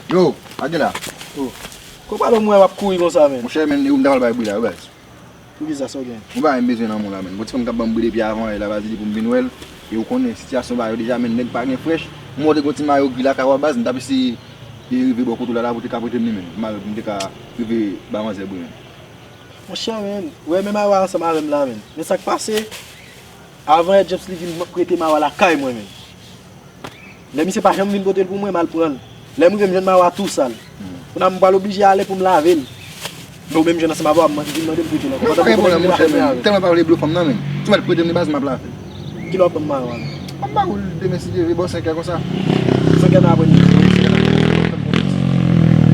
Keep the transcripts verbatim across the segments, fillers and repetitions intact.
Yo, sa gen la? Oh. Konprann mwen w ap kouri konsa, men. Monchè, men, e ou m ta pral bay bri la, wi, baz. Poukisa, sa w gen? Yon bagay m bezwen nan men w la, men. Gon ti fanm k ap ban m bri depi avan yè la, baz, li di pou m vin wè l. E ou konnen sitiyasyon ba yo deja, men, nèg pa gen frèch. Mwen te gon ti mayo gri lakay ou a, baz, m t ap eseye e rive bò kote w la, la pou te ka prete m li, men. M al, pou m te ka rive ba manzè bri, men. Monchè, men, wè, men mayo a ansanm avè m la, men. Men sa k pase, avan yè James li vin prete mayo a lakay mwen, men. Lè misye pa janm vin pote l pou mwen, m al pran l. Lè m rive, m jwenn mayo a tou sal. Kounye a, m pral oblije ale pou m lave l. Men ou menm jwenn ansanm avè w, ap man- vin mande m prete l ankò. Pandan m poko menm vin lakay mwen avè l. Tèlman pa vle blofè m nan, men. Si w mèt prete m li, baz, m ap lave l. Kilè w ap ban m mayo a, men? M ap ba ou l demen si Dye vle, bò senkè konsa. Senkè nan aprèmidi.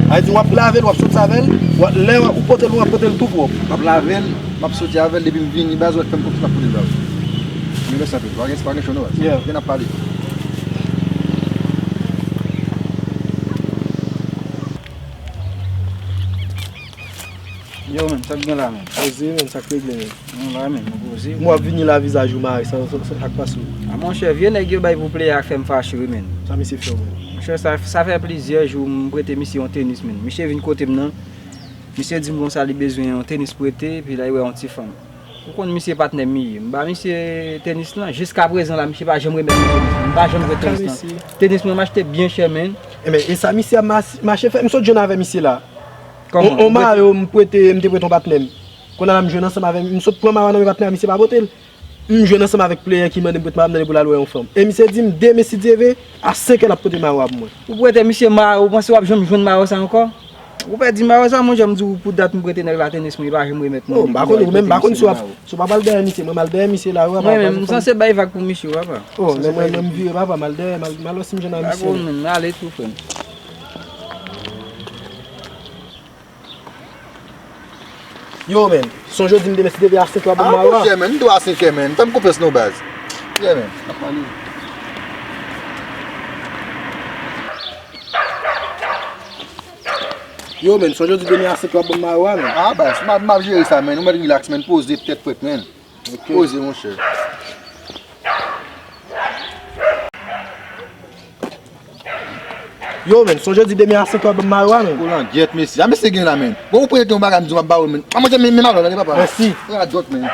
Sa vle di w ap lave l, w ap sot avè l, w ap- lè ou pote l, w ap pote l tou pwòp. M ap lave l, m ap soti avè l, depi m vini, baz, ou fè m konfyans, m ap pote l ba ou. Men mèsi anpil, pa gen, pa gen cho non, baz. Yeah. Gen n ap pale. Yo, men, sa k gen la, men? Poze, men, sa k regle, men? Nou la, men, nou poze. M wè w ap vini la, vizaj ou mare, sa, sa, sa k pase w? A, monchè, vye nèg yo bay pou plè a fè m fache, wi, men. Sa misye fè w, men? Monchè, sa, sa fè plizyè jou m prete misye yon tenis, men. Misye vin kote m nan. Misye di m konsa li bezwen yon tenis prete, epi la, li wè yon ti fanm. Ou konn misye patnè m li ye. M ba misye tenis lan, jiskaprezan la, misye pa janm remèt mwen tenis lan. M pa janm jwe tenis lan. Tenis mwen, m achte byen chè, men. Enben, e sa misye ap mas- mache fè? M sot jwenn avè misye la. Kòman? On, on mayo m prete, m te prete yon patnè m. Kounye a la m jwenn ansanm avè m, m sot pran mayo a nan men patnè a, misye pa pote l. M jwenn ansanm avèk pleyè ki mande m prete mayo a, m mande pou l al wè yon fanm. E misye di m demen si Dye vle, a senkè l ap pote mayo a pou mwen. Ou prete misye mayo, ou panse w ap janm jwenn mayo sa ankò? Ou pèdi mayo sa, monchè, m di w pou dat m prete nèg la tenis mwen, li pa janm remèt mwen. Oh, m pa konn, ou menm m pa konn si w ap, si w pa pral dèyè misye, mwen m al dèyè misye la, wi, papa. Mwen menm, m sanse bay vag pou misye, wi, papa. Oh, men mwen, mwen m vire, papa, m al dèyè, m al, m al wè si m jwenn avè misye. Bagay ou menm, ale tou, frè m. Yo, men, sonje w di m demen si Dye vle a senkè w ap ban m mayo a. Ah, monchè, men, m dwe a senkè, men. Fè m konfyans non, baz. Yeah, men. N ap pale. Yo, men, sonje w di demen a senkè w ap ban m mayo a, men. Ah, baz, m ap, m ap jere sa, men. Ou mèt relax, men. Poze tèt frèt, men. Ok. Poze, monchè. Yo, men, sonje w di demen a senkè w ap ban m mayo a, men. Kolangyèt, mesye. A, mesye gen la, men. Bon, ou prete yon bagay, m di w m ap ba ou l, men. A, monchè, men, men, men, men, papa. Mèsi. Radòt, men.